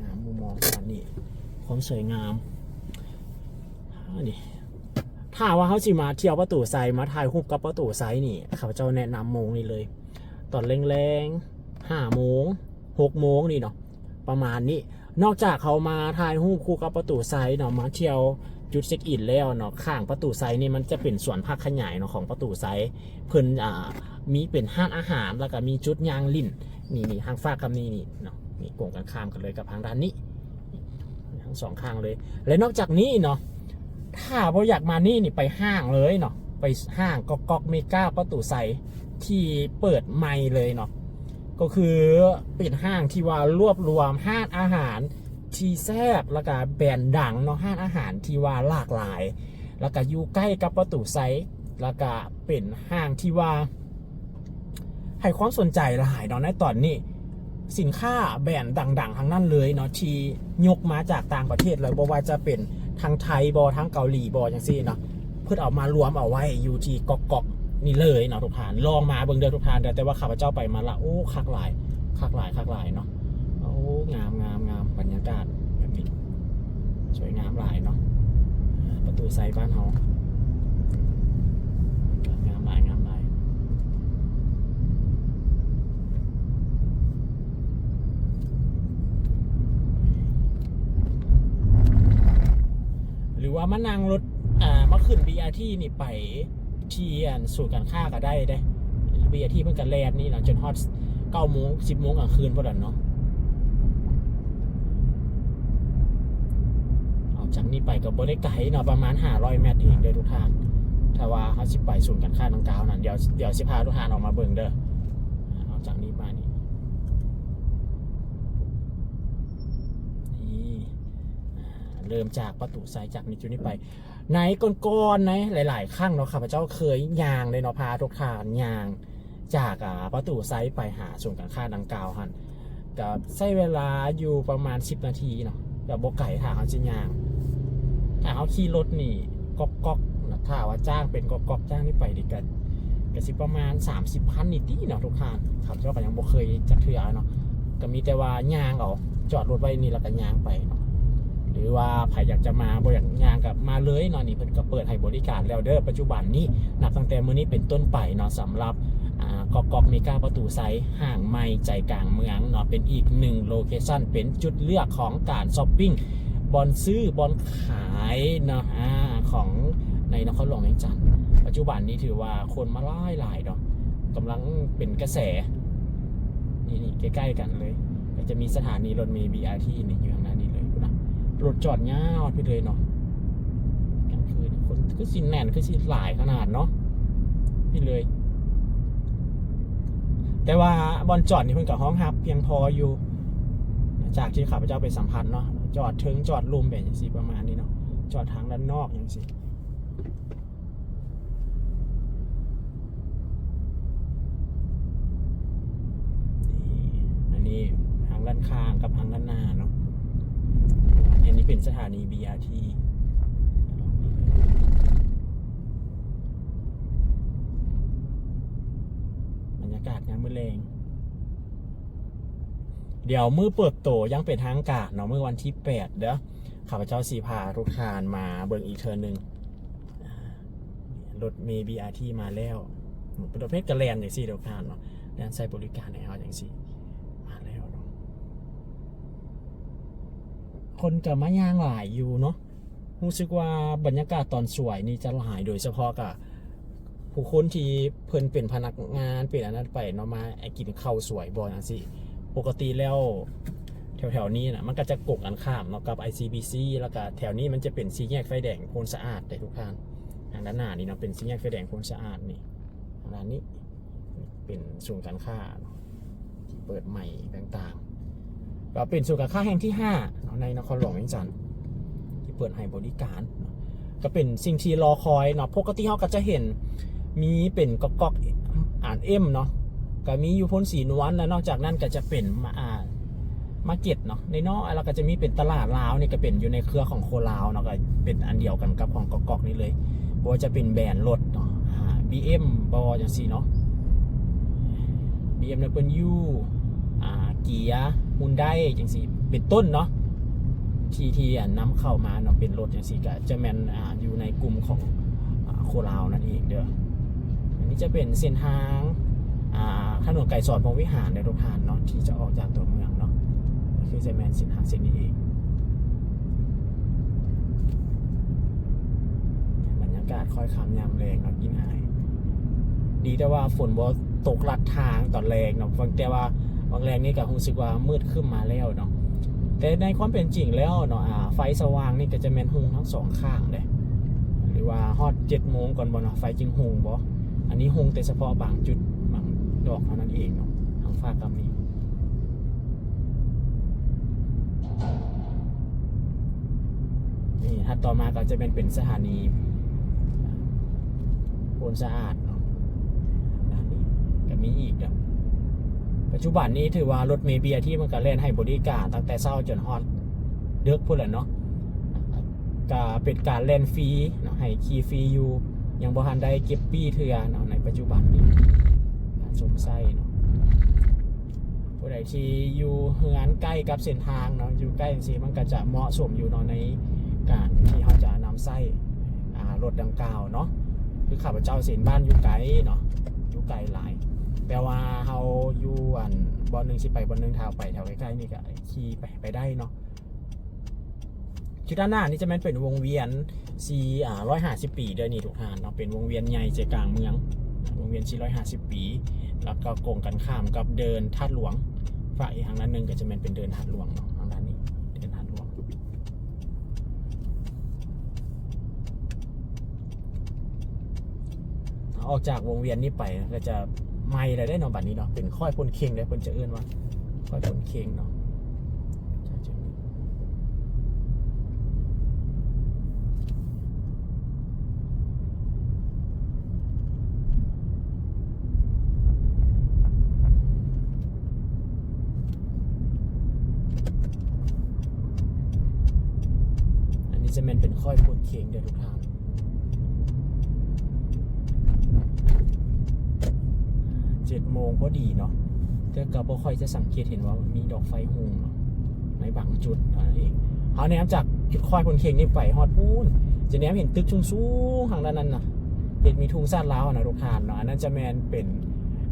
ງາມມຸມມອງດ້ານນີ້ ຄວາມສວຍງາມ ອັນນີ້ ຖ້າວ່າເຮົາຊິມາທ່ຽວປະຕູໄຊ ມາຖ່າຍຮູບກັບປະຕູໄຊນີ້ ຂ້າພະເຈົ້າແນະນຳໂມງນີ້ເລີຍ ຕອນແລງໆ ຫ້າໂມງ ຫົກໂມງນີ້ເນາະ ປະມານນີ້. ນອກຈາກເຮົາມາຖ່າຍຮູບຄູ່ກັບປະຕູໄຊເນາະ ມາທ່ຽວຈຸດເຊັກອິນແລ້ວເນາະ ຂ້າງປະຕູໄຊນີ້ມັນຈະເປັນສວນຜັກຂະຫຍາຍເນາະ ຂອງປະຕູໄຊ ເພິ່ນ ອ່າ ມີເປັນຮ້ານອາຫານ ແລ້ວກໍມີຈຸດຍ່າງຫຼິ້ນ ນີ້ໆ ທາງຟາກກັບນີ້ນີ້ເນາະ ນີ້ກົງກັນຂ້າມກັນເລີຍກັບທາງດ້ານນີ້ ທັງສອງຂ້າງເລີຍ. ແລະນອກຈາກນີ້ເນາະ ຖ້າບໍ່ຢາກມານີ້ນີ້ ໄປຫ້າງເລີຍເນາະ ໄປຫ້າງກອກກອກເມກາປະຕູໄຊ ທີ່ເປີດໃໝ່ເລີຍເນາະ ກໍຄືເປັນຫ້າງທີ່ວ່າລວບລວມຮ້ານອາຫານທີ່ແຊບ ແລ້ວກະແບຣນດັງເນາະ ຮ້ານອາຫານທີ່ວ່າຫຼາກຫຼາຍ ແລ້ວກະຢູ່ໃກ້ກັບປະຕູໄຊ ແລ້ວກະເປັນຫ້າງທີ່ວ່າ ໃຫ້ຄວາມສົນໃຈຫຼາຍເນາະ ໃນຕອນນີ້ ສິນຄ້າແບຣນດັງໆທັງນັ້ນເລີຍເນາະ ທີ່ຍົກມາຈາກຕ່າງປະເທດເລີຍ ບໍ່ວ່າຈະເປັນທາງໄທບໍ ທາງເກົາຫຼີບໍ ຈັ່ງຊີ້ເນາະ ເພິ່ນເອົາມາລວມເອົາໄວ້ຢູ່ທີ່ກອກໆນີ້ເລີຍເນາະທຸກທ່ານ. ລອງມາເບິ່ງເດີທຸກທ່ານເດີ ແຕ່ວ່າຂ້າພະເຈົ້າໄປມາລະ ໂອ້ ຄັກຫຼາຍ ຄັກຫຼາຍ ຄັກຫຼາຍເນາະ. ໂອ້ ງາມໆໆ ບັນຍາກາດແບບນີ້ ສວຍງາມຫຼາຍເນາະ ປະຕູໄຊບ້ານເຮົາ ງາມຫຼາຍ ງາມຫຼາຍ. ຫຼືວ່າມານັ່ງລົດ ອ່າ ມາຂຶ້ນ ບີອາທີ ນີ້ໄປ ທີ່ອັນສູນການຄ້າກໍໄດ້ເດ້ ບີອາທີ ເພິ່ນກໍແລ່ນນີ້ນະ ຈົນຮອດເກົ້າໂມງ ສິບໂມງກາງຄືນພຸ້ນແຫຼະເນາະ. ອອກຈາກນີ້ໄປກໍບໍ່ໄດ້ໄກເນາະ ປະມານຫ້າຮ້ອຍແມັດເອງເດີທຸກທ່ານ. ຖ້າວ່າເຮົາຊິໄປສູນການຄ້າດັ່ງກ່າວນັ້ນ ດຽວ ດຽວຊິພາທຸກທ່ານອອກມາເບິ່ງເດີ. ອອກຈາກນີ້ມານີ້ ນີ້ ອ່າ ເລີ່ມຈາກປະຕູໄຊ ຈາກນີ້ຈຸດນີ້ໄປ ໃນກ່ອນໆ ໃນຫຼາຍໆຄັ້ງເນາະ ຂ້າພະເຈົ້າເຄີຍຍ່າງເດ້ເນາະ ພາທຸກທ່ານຍ່າງຈາກ ອ່າ ປະຕູໄຊໄປຫາສູນການຄ້າດັ່ງກ່າວຫັ້ນ ກໍໃຊ້ເວລາຢູ່ປະມານສິບນາທີເນາະ ກໍບໍ່ໄກ ຖ້າເຮົາຊິຍ່າງ. ຖ້າເຮົາຂີ່ລົດນີ້ ກອກໆ ນະ ຖ້າວ່າຈ້າງເປັນກອກໆ ຈ້າງນີ້ໄປນີ້ກໍ ກໍຊິປະມານສາມສິບພັນນີ້ຕິເນາະທຸກທ່ານ. ຂ້າພະເຈົ້າກໍຍັງບໍ່ເຄີຍຈັກເທື່ອເນາະ ກໍມີແຕ່ວ່າຍ່າງເອົາ ຈອດລົດໄວ້ນີ້ແລ້ວກໍຍ່າງໄປເນາະ. ຫຼືວ່າໃຜຢາກຈະມາ ບໍ່ຢາກຍ່າງກໍມາເລີຍເນາະ ນີ້ເພິ່ນກໍເປີດໃຫ້ບໍລິການແລ້ວເດີ ປັດຈຸບັນນີ້ ນັບຕັ້ງແຕ່ມື້ນີ້ເປັນຕົ້ນໄປເນາະ ສຳລັບ ອ່າ ກອກກອກເມກາປະຕູໄຊ ຫ້າງໃໝ່ໃຈກາງເມືອງເນາະ ເປັນອີກໜຶ່ງໂລເຄຊັນ ເປັນຈຸດເລືອກຂອງການຊັອບປິງ ບ່ອນຊື້ ບ່ອນຂາຍເນາະ ອ່າ ຂອງໃນນະຄອນຫຼວງວຽງຈັນ. ປັດຈຸບັນນີ້ຖືວ່າຄົນມາຫຼາຍໆເນາະ ກຳລັງເປັນກະແສ. ນີ້ໆ ໃກ້ໆກັນເລີຍ ກໍຈະມີສະຖານີລົດເມ ບີອາທີ ນີ້ຢູ່ທາງດ້ານນີ້ເລີຍພຸ້ນນະ. ລົດຈອດຍາວພຸ້ນເລີຍເນາະ ກາງຄືນຄົນຄືຊິແໜ້ນ ຄືຊິຫຼາຍຂະໜາດເນາະ ພີ້ເລີຍ. ແຕ່ວ່າບ່ອນຈອດນີ້ເພິ່ນກໍຮອງຮັບພຽງພໍຢູ່ ຈາກທີ່ຂ້າພະເຈົ້າໄປສຳຜັດເນາະ ຈອດເທິງຈອດລຸ່ມໄປຈັ່ງຊີ້ ປະມານນີ້ເນາະ ຈອດທາງດ້ານນອກຈັ່ງຊີ້. ຂ້າງກັບທາງດ້ານໜ້າເນາະ. ອັນນີ້ເປັນສະຖານີ ບີ ອາ ທີ ບັນຍາກາດຍາມມື້ແລງ. ດຽວມື້ເປີດໂຕຢ່າງເປັນທາງການເນາະ ມື້ວັນທີແປດເດີ້ ຂ້າພະເຈົ້າຊິພາທຸກທ່ານມາເບິ່ງອີກເທື່ອໜຶ່ງ. ອ່າ ລົດເມ ບີ ອາ ທີ ມາແລ້ວ. ເປັນລົດເພດກະແລ່ນຈັ່ງຊີ້ທຸກທ່ານເນາະ, ແລ່ນໃຊ້ບໍລິການໃຫ້ເຮົາຈັ່ງຊີ້ ມາແລ້ວເນາະ. ຄົນກໍມາຍ່າງຫຼາຍຢູ່ເນາະ. ຮູ້ສຶກວ່າບັນຍາກາດຕອນສວຍນີ້ຈະຫຼາຍ, ໂດຍສະເພາະກະຜູ້ຄົນທີ່ເພິ່ນເປັນພະນັກງານ ເປັນອັນນັ້ນໄປເນາະ, ມາກິນເຂົ້າສວຍບໍ່ຈັ່ງຊີ້. ປົກກະຕິແລ້ວແຖວໆນີ້ນະ ມັນກໍຈະກົງກັນຂ້າມເນາະກັບ ໄອ ຊີ ບີ ຊີ ແລ້ວກະແຖວນີ້ມັນຈະເປັນສີ່ແຍກໄຟແດງໂພນສະອາດເດ້ທຸກທ່ານ. ທາງດ້ານໜ້ານີ້ເນາະ ເປັນສີ່ແຍກໄຟແດງໂພນສະອາດນີ້, ທາງດ້ານນີ້ເປັນສູນການຄ້າເນາະ ທີ່ເປີດໃໝ່ຕ່າງໆ ກໍເປັນສູນການຄ້າແຫ່ງທີຫ້າເນາະ ໃນນະຄອນຫຼວງວຽງຈັນ ທີ່ເປີດໃຫ້ບໍລິການເນາະ. ກໍເປັນສິ່ງທີ່ລໍຄອຍເນາະ. ປົກກະຕິເຮົາກໍຈະເຫັນມີເປັນກ໋ອກໆ ອານ ເອັມ ເນາະ, ກໍມີຢູ່ໂພນສີນວນ ແລະ ນອກຈາກນັ້ນກໍຈະເປັນ ມາ ອາ ມາເກັດເນາະ ນ້ອຍໆ ແລ້ວກໍຈະມີເປັນຕະຫຼາດລາວ ນີ້ກໍເປັນຢູ່ໃນເຄືອຂອງໂຄລາວເນາະ, ກໍເປັນອັນດຽວກັນກັບຂອງກ໋ອກໆນີ້ເລີຍ. ບໍ່ວ່າຈະເປັນແບຣນລົດເນາະ ອາ ບີເອັມບໍ່ຈັ່ງຊີ້ເນາະ, ບີເອັມດັບເບິນຢູ ອາ ເກຍ ຮຸນໄດ ຈັ່ງຊີ້ເປັນຕົ້ນເນາະ ທີ່ ທີ່ ອັນ ນຳເຂົ້າມາເນາະ ເປັນລົດຈັ່ງຊີ້ ກະຈະແມ່ນ ອາ ຢູ່ໃນກຸ່ມຂອງ ອາ ໂຄລາວນັ້ນເອງເດີ້. ອັນນີ້ຈະເປັນເສັ້ນທາງ ອາ ຖະໜົນໄກສອນພົມວິຫານເດີ້ທຸກທ່ານເນາະ ທີ່ຈະອອກຈາກຕົວເມືອງເນາະ, ຄືຈະແມ່ນເສັ້ນທາງເສັ້ນນີ້ເອງ. ບັນຍາກາດຄ້ອຍຄ່ຳຍາມແລງເນາະ ກິນອາຍ. ດີແຕ່ວ່າຝົນບໍ່ຕົກລັດທາງຕອນແລງເນາະ, ບາງ ແຕ່ວ່າບາງແລງນີ້ກໍຮູ້ສຶກວ່າມືດຄຶ້ມມາແລ້ວເນາະ. ແຕ່ໃນຄວາມເປັນຈິງແລ້ວເນາະ ອາ ໄຟສະຫວ່າງນີ້ກໍຈະແມ່ນຮຸ່ງທັງສອງຂ້າງເດ້ ຫຼືວ່າຮອດເຈັດໂມງກ່ອນບໍ່ເນາະ ໄຟຈຶ່ງຮຸ່ງບໍ່? ອັນນີ້ຮຸ່ງແຕ່ສະເພາະບາງຈຸດບາງດອກເທົ່ານັ້ນເອງເນາະ ທາງຟ້າກຳນີ້. ນີ້ ຖັດຕໍ່ມາກໍຈະແມ່ນເປັນສະຖານີໂພນສະອາດເນາະ, ອັນນີ້ກໍມີອີກເນາະ. ປັດຈຸບັນນີ້ຖືວ່າລົດເມ ບີ ອາ ທີ ມັນກໍແລ່ນໃຫ້ບໍລິການຕັ້ງແຕ່ເຊົ້າຈົນຮອດເດິກພຸ້ນແຫຼະເນາະ, ກໍເປັນການແລ່ນຟຣີເນາະ ໃຫ້ຂີ່ຟຣີຢູ່, ຍັງບໍ່ທັນໄດ້ເກັບປີ້ເທື່ອເນາະ ໃນປັດຈຸບັນນີ້ ການຊົມໃຊ້ເນາະ. ຜູ້ໃດທີ່ຢູ່ເຮືອນໃກ້ກັບເສັ້ນທາງເນາະ ຢູ່ໃກ້ຈັ່ງຊີ້ ມັນກໍຈະເໝາະສົມຢູ່ເນາະ ໃນການທີ່ເຮົາຈະນຳໃຊ້ ອາ ລົດດັ່ງກ່າວເນາະ. ຄືຂ້າພະເຈົ້າເຊັ່ນ ບ້ານຢູ່ໄກເນາະ ຢູ່ໄກຫຼາຍ, ແຕ່ວ່າເຮົາຢູ່ ອັນ ບ່ອນໜຶ່ງຊິໄປບ່ອນໜຶ່ງ ຖ້າເຮົາໄປແຖວໃກ້ໆນີ້ກໍຂີ່ໄປ ໄປໄດ້ເນາະ. ຈຸດດ້ານໜ້ານີ້ຈະແມ່ນເປັນວົງວຽນສີ່ ອາ ຮ້ອຍຫ້າສິບປີເດີ້ນີ້ທຸກທ່ານເນາະ, ເປັນວົງວຽນໃຫຍ່ໃຈກາງເມືອງ, ວົງວຽນສີ່ຮ້ອຍຫ້າສິບປີ ແລ້ວກໍກົງກັນຂ້າມກັບເດີ່ນທາດຫຼວງ. ຟາກອີກທາງດ້ານໜຶ່ງກໍຈະແມ່ນເປັນເດີ່ນທາດຫຼວງເນາະ, ທາງດ້ານນີ້ເດີ່ນທາດຫຼວງ. ອອກຈາກວົງວຽນນີ້ໄປກໍຈະໃໝ່ແລ້ວເດ້ເນາະ, ບັດນີ້ເນາະ ເປັນຄ້ອຍໂພນເຄັງເດ້, ເພິ່ນຈະເອີ້ນວ່າຄ້ອຍໂພນເຄັງເນາະ. ອັນນີ້ຈະແມ່ນເປັນຄ້ອຍໂພນເຄັງເດີ້ທຸກທ່ານ. ເຈັດໂມງພໍດີເນາະ, ແຕ່ກໍບໍ່ຄ່ອຍຈະສັງເກດເຫັນວ່າມີດອກໄຟຮຸ່ງເນາະ ໃນບາງຈຸດເທົ່ານັ້ນເອງ. ເຮົາແນມຈາກຈຸດຄ້ອຍໂພນເຄັງນີ້ໄປຮອດພຸ້ນ ຈະແນມເຫັນຕຶກສູງໆ ທາງດ້ານນັ້ນນະ, ເຫັນມີທຸງຊາດລາວນະທຸກທ່ານເນາະ. ອັນນັ້ນຈະແມ່ນເປັນ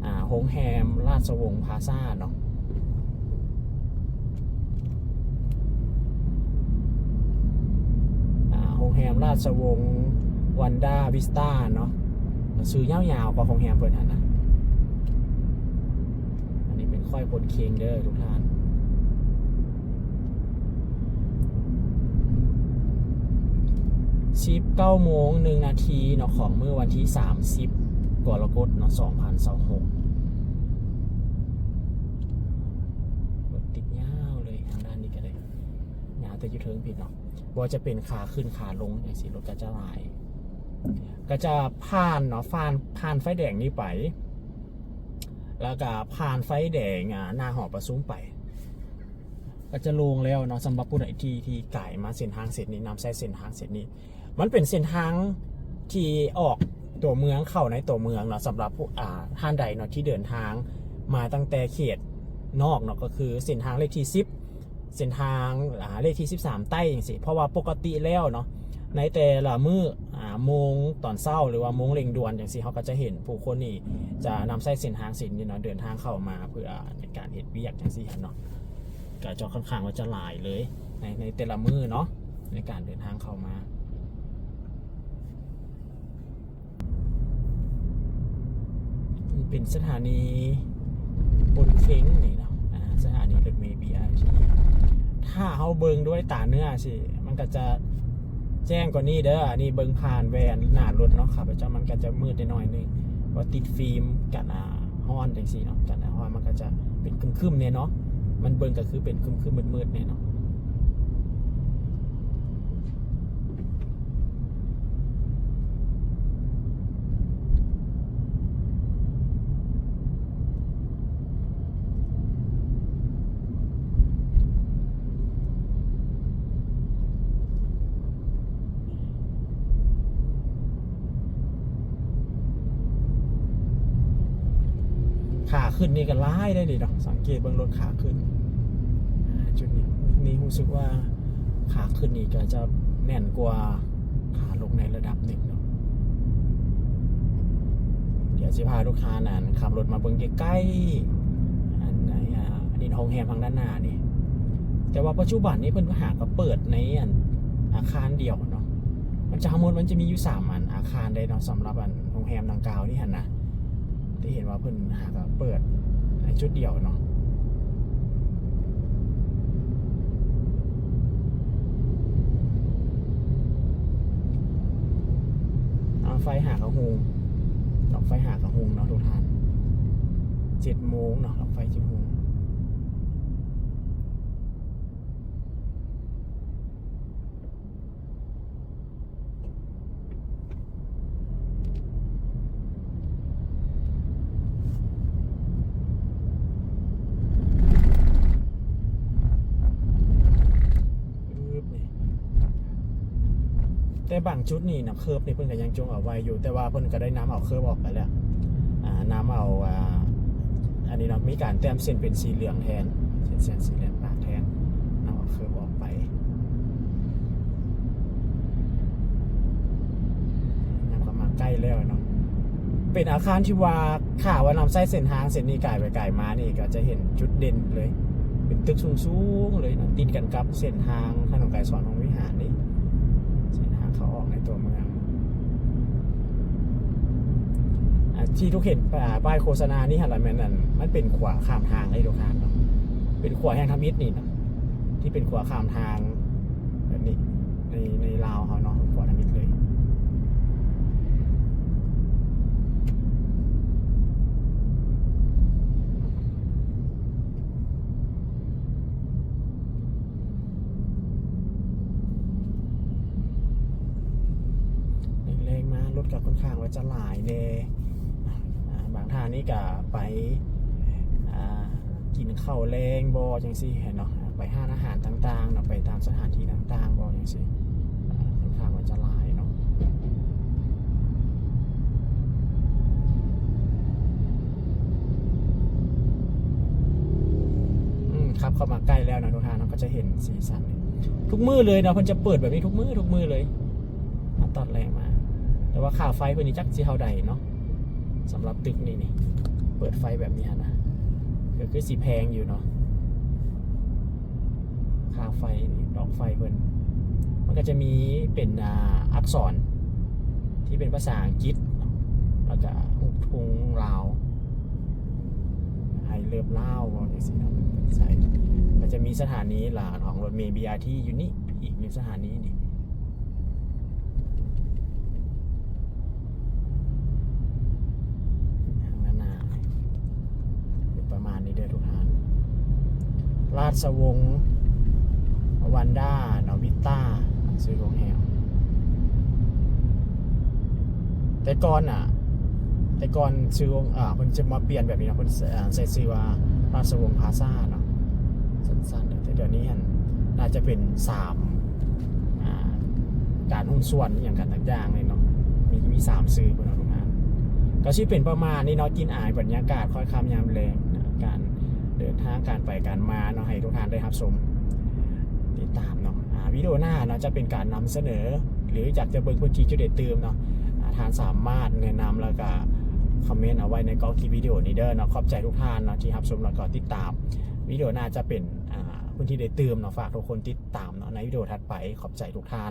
ອ່າ ໂຮງແຮມລາຊະວົງພາຊາເນາະ. ອ່າ ໂຮງແຮມລາຊະວົງວັນດາວິສຕາເນາະ, ຊື່ຍາວໆ ກວ່າໂຮງແຮມເພິ່ນຫັ້ນນະ. ອັນນີ້ເປັນຄ້ອຍໂພນເຄັງເດີ້ທຸກທ່ານ. ສິບເກົ້າໂມງໜຶ່ງນາທີເນາະ ຂອງມື້ວັນທີສາມສິບ ກໍລະກົດເນາະ ສອງພັນຊາວຫົກ. ລົດຕິດຍາວເລີຍ, ທາງດ້ານນີ້ກໍໄດ້ຍາວແຕ່ຢູ່ເທິງພີ້ເນາະ. ບໍ່ວ່າຈະເປັນຂາຂຶ້ນຂາລົງຈັ່ງຊີ້ ລົດກໍຈະຫຼາຍ, ກໍຈະຜ່ານເນາະ ຜ່ານ ຜ່ານໄຟແດງນີ້ໄປ ແລ້ວກໍຜ່ານໄຟແດງ ອ່າ ໜ້າຫໍປະຊຸມໄປ. ກໍຈະໂລ່ງແລ້ວເນາະ. ສຳລັບຜູ້ໃດທີ່ ທີ່ກາຍມາເສັ້ນທາງເສັ້ນນີ້ ນຳໃຊ້ເສັ້ນທາງເສັ້ນນີ້ ມັນເປັນເສັ້ນທາງທີ່ອອກຕົວເມືອງ ເຂົ້າໃນຕົວເມືອງເນາະ. ສຳລັບຜູ້ ອ່າ ທ່ານໃດເນາະທີ່ເດີນທາງມາຕັ້ງແຕ່ເຂດນອກເນາະ ກໍຄືເສັ້ນທາງເລກທີສິບ ເສັ້ນທາງ ອ່າ ເລກທີສິບສາມໃຕ້ຈັ່ງຊີ້ ເພາະວ່າປົກກະຕິແລ້ວເນາະ ໃນແຕ່ລະມື້ ອ່າ ໂມງຕອນເຊົ້າ ຫຼືວ່າໂມງເລັ່ງດ່ວນຈັ່ງຊີ້ ເຮົາກໍຈະເຫັນຜູ້ຄົນນີ້ຈະນຳໃຊ້ເສັ້ນທາງເສັ້ນນີ້ເນາະ ເດີນທາງເຂົ້າມາເພື່ອໃນການເຮັດວຽກຈັ່ງຊີ້ຫັ້ນເນາະ. ກໍຈະຄ່ອນຂ້າງວ່າຈະຫຼາຍເລີຍ ໃນ ໃນແຕ່ລະມື້ເນາະ ໃນການເດີນທາງເຂົ້າມາ. ນີ້ເປັນສະຖານີປົນເຄັງນີ້ເນາະ ອ່າ ສະຖານີລົດເມ ບີ ອາ ທີ ຖ້າເຮົາເບິ່ງດ້ວຍຕາເນື້ອຊີ້ ມັນກໍຈະແຈ້ງກວ່ານີ້ເດີ. ອັນນີ້ເບິ່ງຜ່ານແວ່ນໜ້າລົດເນາະ ຂ້າພະເຈົ້າ ມັນກໍຈະມືດໄດ້ໜ້ອຍໜຶ່ງ ເພາະວ່າຕິດຟິມກັນ ອ່າ ຮ້ອນຈັ່ງຊີ້ເນາະ ກັນ ອ່າ ຮ້ອນມັນກໍຈະເປັນຄຶ້ມໆແດ່ເນາະ ມັນເບິ່ງກໍຄືເປັນຄຶ້ມໆມືດໆແດ່ເນາະ. ຂາຂຶ້ນນີ້ກໍຫຼາຍເດ້ນີ້ເນາະ ສັງເກດເບິ່ງລົດຂາຂຶ້ນ ອ່າ ຈຸດນີ້ ນີ້ຮູ້ສຶກວ່າຂາຂຶ້ນນີ້ກໍຈະແໜ້ນກວ່າຂາລົງໃນລະດັບໜຶ່ງເນາະ. ດຽວຊິພາທຸກທ່ານນັ້ນຂັບລົດມາເບິ່ງໃກ້ໆ ອັນ ອັນ ອັນນີ້ໂຮງແຮມທາງດ້ານໜ້ານີ້ ແຕ່ວ່າປັດຈຸບັນນີ້ເພິ່ນຫາກໍເປີດໃນອັນອາຄານດຽວເນາະ ມັນຈະ ທັງໝົດມັນຈະມີຢູ່ສາມອັນ ອາຄານເດ້ເນາະ ສຳລັບອັນໂຮງແຮມດັ່ງກ່າວນີ້ຫັ້ນນະ ທີ່ເຫັນວ່າເພິ່ນຫາກໍເປີດໃນຈຸດດຽວເນາະ. ອ່າ ໄຟຫາກະຮຸ່ງ ດອກໄຟຫາກະຮຸ່ງເນາະທຸກທ່ານ ເຈັດໂມງເນາະ ດອກໄຟເຈັດໂມງ. ແຕ່ບາງຈຸດນີ້ນະ ເຄີບນີ້ເພິ່ນກໍຍັງຈົ່ງເອົາໄວ້ຢູ່ ແຕ່ວ່າເພິ່ນກໍໄດ້ນຳເອົາເຄີບອອກໄປແລ້ວ ອ່າ ນຳເອົາ ອ່າ ອັນນີ້ເນາະ ມີການແຕ້ມເສັ້ນເປັນສີເຫຼືອງແທນ ເສັ້ນ ເສັ້ນສີເຫຼືອງປາກແທນ ນຳເອົາເຄີບອອກໄປ ນຳເຂົ້າມາໃກ້ແລ້ວເນາະ. ເປັນອາຄານທີ່ວ່າ ຖ້າວ່ານຳໃຊ້ເສັ້ນທາງເສັ້ນນີ້ກາຍໄປກາຍມານີ້ ກໍຈະເຫັນຈຸດເດັ່ນເລີຍ ເປັນຕຶກສູງໆເລີຍເນາະ ຕິດກັນກັບເສັ້ນທາງຖະໜົນໄກສອນພົມວິຫານນີ້ ເສັ້ນທາງເຂົ້າອອກໃນຕົວເມືອງ. ອ່າ ທີ່ທຸກເຫັນ ອ່າ ປ້າຍໂຄສະນານີ້ຫັ້ນລະແມ່ນອັນ ມັນເປັນຂົວຂ້າມທາງເດ້ທຸກທ່ານເນາະ ເປັນຂົວແຫ່ງທຳອິດນີ້ເນາະ ທີ່ເປັນຂົວຂ້າມທາງແບບນີ້ ໃນ ໃນລາວເຮົາເນາະ ຂົວທຳອິດເລີຍ. ແລງໆມາລົດກໍຄ່ອນຂ້າງວ່າຈະຫຼາຍແດ່ ອ່າ ບາງທ່ານນີ້ກໍໄປ ອ່າ ກິນເຂົ້າແລງບໍ່ ຈັ່ງຊີ້ເນາະ ໄປຮ້ານອາຫານຕ່າງໆເນາະ ໄປຕາມສະຖານທີ່ຕ່າງໆບໍ່ ຈັ່ງຊີ້ ອ່າ ຄ່ອນຂ້າງວ່າຈະຫຼາຍເນາະ. ອືມ ຂັບເຂົ້າມາໃກ້ແລ້ວເນາະທຸກທ່ານ ເຮົາກໍຈະເຫັນສີສັນນີ້ ທຸກມື້ເລີຍເນາະ ເພິ່ນຈະເປີດແບບນີ້ທຸກມື້ ທຸກມື້ເລີຍ ມາຕອນແລງມາ ແຕ່ວ່າຄ່າໄຟເພິ່ນນີ້ຈັກຊິເທົ່າໃດເນາະ ສຳລັບຕຶກນີ້ນີ້ ເປີດໄຟແບບນີ້ຫັ້ນນະ ກໍຄືຊິແພງຢູ່ເນາະ. ຄ່າໄຟນີ້ ດອກໄຟເພິ່ນ ມັນກໍຈະມີເປັນ ອ່າ ອັກສອນທີ່ເປັນພາສາອັງກິດ ແລ້ວກໍຮູບທຸງລາວ I love Lao ເວົ້າຈັ່ງຊີ້ເນາະ ເພິ່ນໃສ່ ກໍຈະມີສະຖານີລາ ຂອງລົດເມ ບີ ອາ ທີ ຢູ່ນີ້ ອີກໜຶ່ງສະຖານີນີ້ ທາງດ້ານໜ້າເປັນປະມານນີ້ເດີທຸກທ່ານ ລາຊະວົງວັນດາເນາະ ວິດຕາ ຊື່ໂຮງແຮມ ແຕ່ກ່ອນນະ ແຕ່ກ່ອນຊື່ໂຮງ ອ່າ ເພິ່ນຈະມາປ່ຽນແບບນີ້ເນາະ ເພິ່ນ ເອີ່ ໃສ່ຊື່ວ່າລາຊະວົງພາຊາເນາະ ສັ້ນໆ ແຕ່ດຽວນີ້ຫັ້ນໜ້າຈະເປັນສາມ ອ່າ ການຫຸ້ນສ່ວນອີ່ຫຍັງກັນສັກຢ່າງນີ້ເນາະ ມີ ມີສາມຊື່ພຸ້ນເນາະ ທຸກທ່ານ. ກໍຊິເປັນປະມານນີ້ເນາະ ກິ່ນອາຍບັນຍາກາດຄ້ອຍຄ່ຳຍາມແລງ ການເດີນທາງ ການໄປການມາເນາະ ໃຫ້ທຸກທ່ານໄດ້ຮັບຊົມ ຕິດຕາມເນາະ. ອ່າ ວິດີໂອໜ້າເນາະ ຈະເປັນການນຳສະເໜີ ຫຼື ຢາກຈະເບິ່ງພື້ນທີ່ຈຸດໃດຕື່ມເນາະ ອ່າ ທ່ານສາມາດແນະນຳ ແລ້ວກະຄອມເມັນເອົາໄວ້ໃນກ້ອງຄລິບວິດີໂອນີ້ເດີເນາະ. ຂອບໃຈທຸກທ່ານເນາະ ທີ່ຮັບຊົມ ແລ້ວກໍຕິດຕາມ. ວິດີໂອໜ້າຈະເປັນ ອ່າ ພື້ນທີ່ໃດຕື່ມເນາະ ຝາກທຸກຄົນຕິດຕາມເນາະ ໃນວິດີໂອຖັດໄປ. ຂອບໃຈທຸກທ່ານ.